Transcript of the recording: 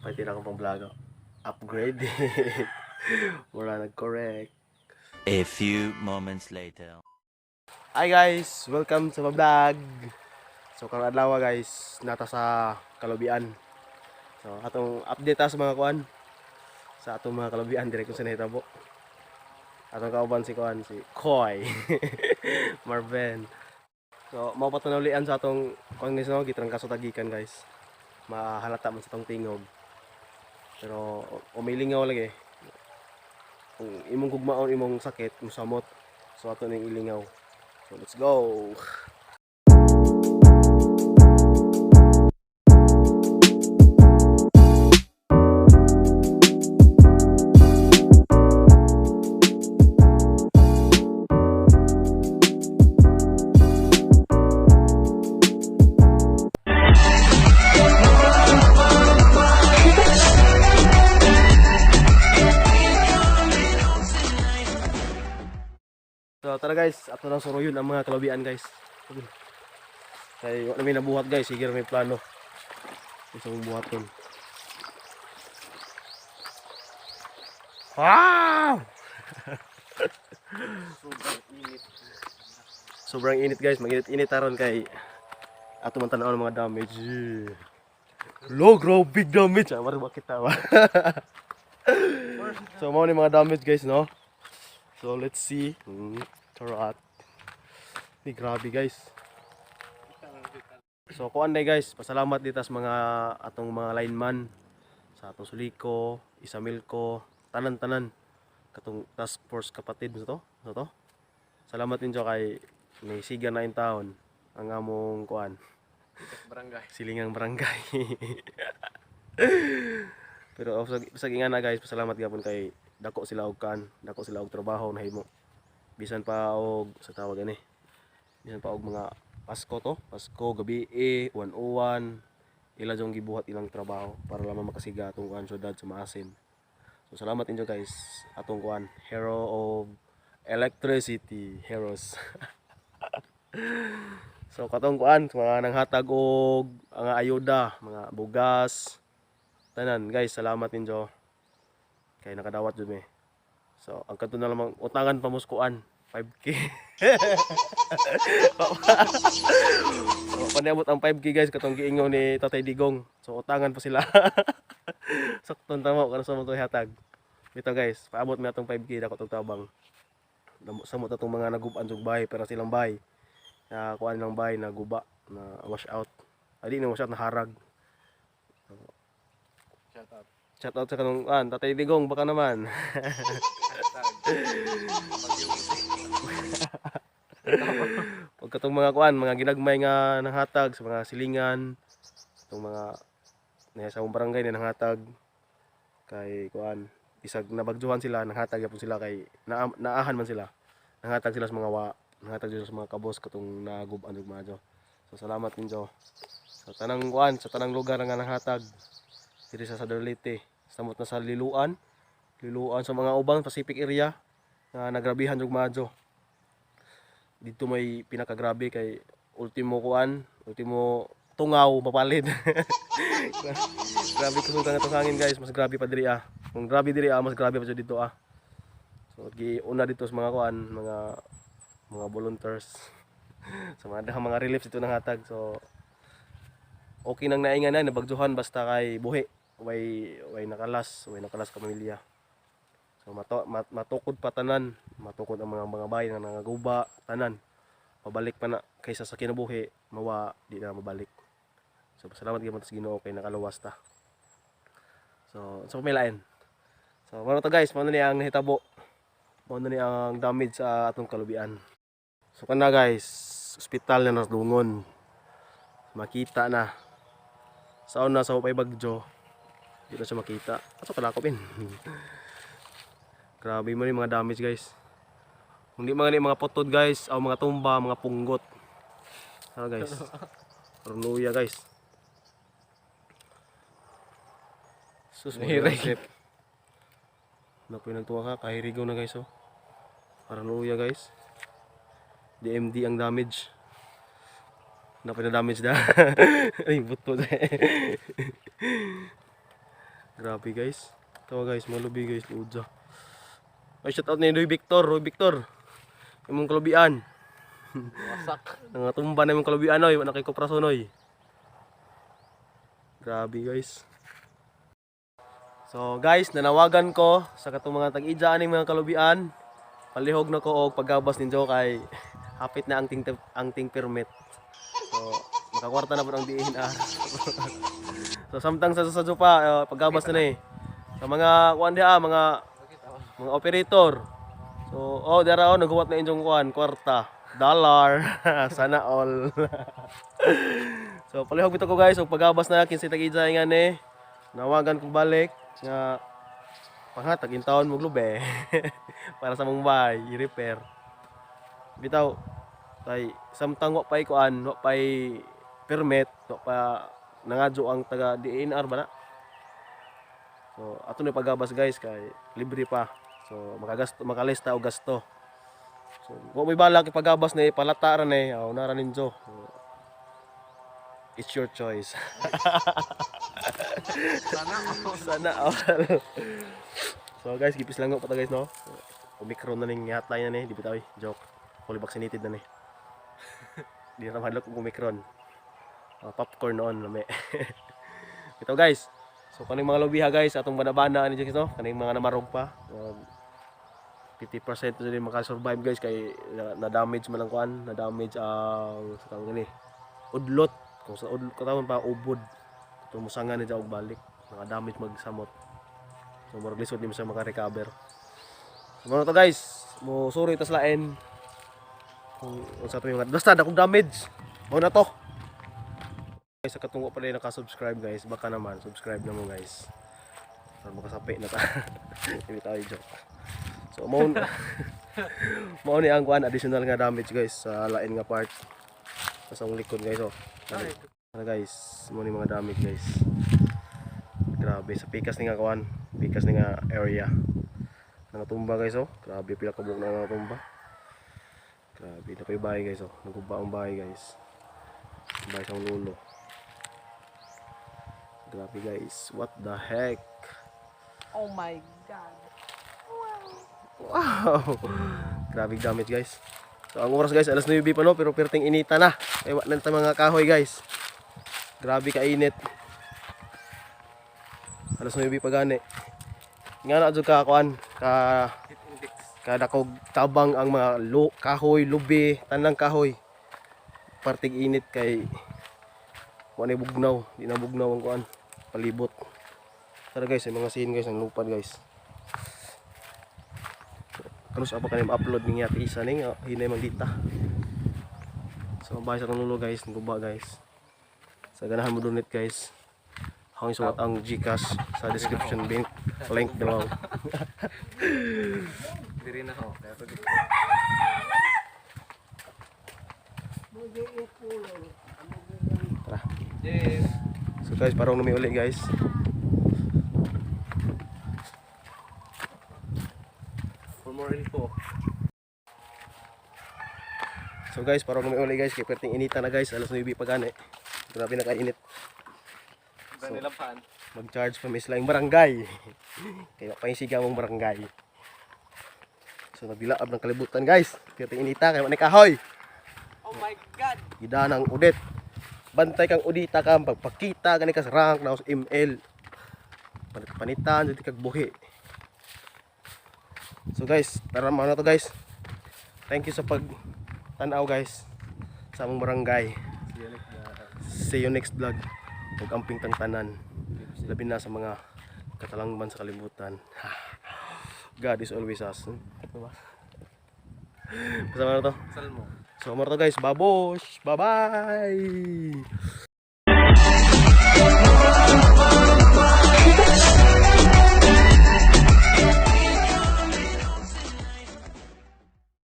Pwede na akong pang vlog. Upgrade. Wala nag-correct. A few moments later. Hi guys! Welcome sa my vlog! So karong adlaw guys, nata sa Kalubian. So atong update ta sa mga kuan sa atong mga kalubian dire kung sa nahitabo. Atong kauban si kuan si Koy Marvin. So mao pa ulian sa atong kuan guys no, gitrangkaso tagikan guys. Mahalata man sa atong tingog. Pero umilingaw lagi. Kung imong gugmaon imong sakit, musamot. So ato ning ilingaw. So let's go. So tara guys, ato nang suruyon ang mga kalabian guys. Kay wa na may nabuhat guys, sige ra may plano. Isang buhaton. Wow! Sobrang init. Sobrang init guys, mag-init-init aron kay ato man tan-aw ang mga damage. Lo, grabe damage. Ah, mara bakit tawa. So mao ni mga damage guys, no? So let's see. Charot. Ni grabe guys. So kuan day guys, pasalamat dito sa mga atong mga lineman sa atong Suliko, Isamilko, tanan-tanan katong task force kapatid sa to, sa to. Salamat ninyo kay ni siga na in taon ang among kuan, Barangay. silingang barangay. Pero oh, sa nga na guys, pasalamat gyapon kay dako sila og kan, dako sila og trabaho nahimo. Bisan pa og sa tawag ani. Bisan pa og mga Pasko to, Pasko gabi eh, 101 ila jong gibuhat ilang trabaho para lamang makasiga atong kuan syudad sa Maasin. So salamat ninyo guys atong kuan hero of electricity heroes. So katong kuan mga nanghatag og mga ayuda, mga bugas, tanan guys, salamat ninyo. Kay nakadawat jud mi. So ang kadto na lamang utangan pa muskuan 5K. So paniabot ang 5K guys katong giingon ni Tatay Digong. So utangan pa sila. Sakton tamo kana sa mo hatag. Bitaw guys, paabot mi atong 5K dako tong tabang. Damo samot atong mga nagub-an og bahay pero silang bahay na kuan lang bahay na guba na wash out. Adi na wash out na harag. Shout out. Shout out sa kanong an, Tatay Digong baka naman. Hashtag. Pagkatong mga kuan, mga ginagmay nga nanghatag sa mga silingan, itong mga na sa among barangay na nanghatag kay kuan, isag nabagjuhan sila, nanghatag gyapon sila kay naahan man sila. Nanghatag sila sa mga wa, nanghatag sila sa mga kabos katong nagub-an ug mga. So salamat ninyo. Sa tanang kuan, sa tanang lugar nga nanghatag diri sa Southern Leyte, samot na sa Liluan, Liluan sa mga ubang Pacific area nga nagrabihan ug madyo. Dito may pinakagrabe kay ultimo kuan, ultimo tungaw mapalit. Grabe kusog nga hangin guys, mas grabe pa diri ah. Kung grabe diri ah, mas grabe pa jud dito ah. So giuna dito sa mga kuan, mga volunteers sa mga dahang mga reliefs dito nanghatag. So okay nang naingan na nabagjuhan basta kay buhi. Way nakalas, way nakalas ka pamilya. So matukod pa tanan, matukod ang mga bahay nga nangaguba tanan. Pabalik pa na kaysa sa kinabuhi, mawa di na mabalik. So pasalamat gyud sa Ginoo kay nakaluwas ta. So sa may lain. So mao to guys, mao na ni ang nahitabo. Mao na ni ang damage sa atong kalubian. So kana guys, ospital na nasdungon. Makita na. Sa una sa upay bagyo, di na siya makita. Ato kalakopin. Grabe mo ni mga damage guys. Kung di mga ni mga potod guys, o mga tumba, mga punggot. Ano guys? Paranoia guys. Sus, Nahirig. Naku, nagtuwa ka. Kahirigaw na guys oh. Paranoia guys. DMD ang damage. Naku, na damage na. Ay, buto. Grabe, guys. Tawa, guys, mga lubi, guys, luod. Ay, shout out ni Roy Victor, Roy Victor. Imong kalubian. Wasak. Nangatumba na imong kalubian oy, wala kay kuprason oy. Grabe, guys. So guys, nanawagan ko sa katong mga tag-ija aning mga kalubian. Palihog na ko og paggabas ninyo kay hapit na ang ting permit. So makakwarta na po ang DENR. So samtang sa pa paggabas na ni. Sa mga kuan diha, mga operator. So, oh, dara oh, naghuwat na inyong kuan, kwarta, dollar. Sana all. So, palihog bitaw ko, guys, og pagabas na kinsay tag-ija nga ni. Nawagan kong balik nga panghatag intawon mo lubi para sa mong bahay, i-repair. Bitaw kay samtang wa pay kuan, wa pay permit, wa pa nangadyo ang taga DENR ba na. So, ato na pagabas, guys, kay libre pa. So, makagasto, makalista og gasto. So, kung may balak ipagabas na ipalata ra ni, oh, nara ninyo. So, it's your choice. Sana all. Sana all. So guys, gipis lang pa ta, guys, no. Omicron na ning hotline na ni, di bitaw, joke. Fully vaccinated na ni. Di na mahadlok og Omicron. Popcorn noon lami. Bitaw, guys. So kaning mga lubiha, guys, atong banabana ani guys, no, kaning mga namarog pa. 50% na din makasurvive, guys, kay na damage man ang kuan, na damage ang sa tawag ni udlot. Kung sa udlot katawon pa ubod. Itong musangan ni og balik, naka-damage magsamot. So murag lisod ni mo siya maka-recover. So mao na to, guys, mo suri tas lain. Kung unsa to yung basta dakong damage. Mao na to. Guys, sa katong wa pa rin naka-subscribe, guys, baka naman subscribe na mo, guys. Para makasapi na ta. Hindi tayo joke. So mao mao ni ang kuan additional nga damage, guys, sa lain nga part. Sa akong likod, guys, oh. Ano, guys, mao ni mga damage, guys. Grabe sa pikas ni nga kuan, pikas ni nga area. Nangatumba, guys, oh. Grabe, pila ka buok na nangatumba. Grabe na pa bahay, guys, oh. Naguba ang bahay, guys. Bahay sa akong lolo. Grabe, guys, what the heck? Oh my God. Wow! Grabe damage, guys. So ang oras, guys, alas 9 pa, no, pero perting inita na. Ay wa na ta mga kahoy, guys. Grabe kainit. Alas 9 pa gani. Nga na jud ka kuan ka Heat index. kadakog tabang ang mga kahoy, lubi, tanang kahoy. Partig init kay wa na bugnaw, di na bugnaw ang kuan palibot. Tara guys, ay mga scene, guys, ang lupad, guys. Kanos apa kanim upload ning yati isa ning oh, hinay man dita. So bahay sa kanulo, guys, guba, guys. Sa ganahan mo donate, guys. Akong isuwat ang GCash sa description link below. Diri na ho. Kaya pag Tara. Yes. So guys, parang numi uli, guys. For more info. So guys, parang numi uli, guys, kay perting inita na, guys, alas 9 pa gani. Grabe na kainit. So, nilapan. Mag-charge pa may yung barangay. Kaya pa yung sigaw mong barangay. So nagbilaab ng kalibutan, guys. Perting inita kay wala kahoy. Oh my God. Gida ng udit. Bantay kang udita ka pagpakita gani ka sa rank na sa ML. Panit-panitan jud kag buhi. So guys, tara mao na to, guys. Thank you sa pag tanaw, guys, sa among barangay. See you next vlog. See you next vlog. Ug amping tang tanan. Labi na sa mga katalangman sa kalibutan. God is always us. Diba? Kasama na to. Salmo. So, mao to, guys. Babosh! Bye-bye!